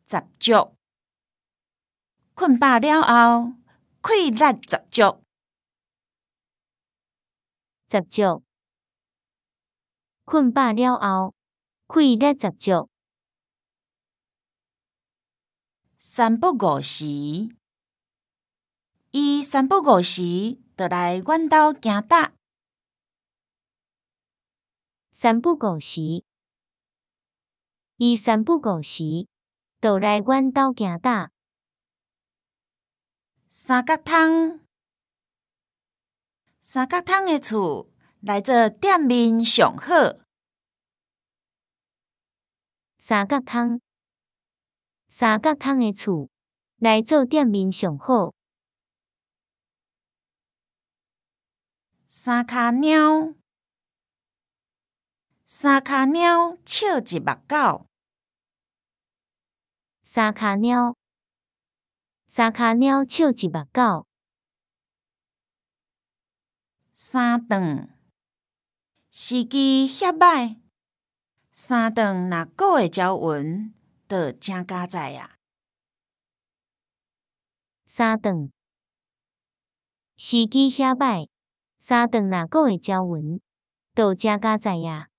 十足。睏飽了後，氣力十足。十足。睏飽了後，氣力十足。三不五時，伊三不五時就來阮兜行搭。三不五時，伊三不五時就來阮兜行搭。三角窗，三角窗的厝來做店面上好。三角窗，三角窗的厝來做店面上好。三跤貓，三跤貓笑一目狗。三跤貓，三跤貓笑一目狗。三頓，時機遐䆀，三頓若閣會招勻，就誠佳哉矣。三頓，時機遐䆀，三頓若閣會招勻，就誠佳哉矣。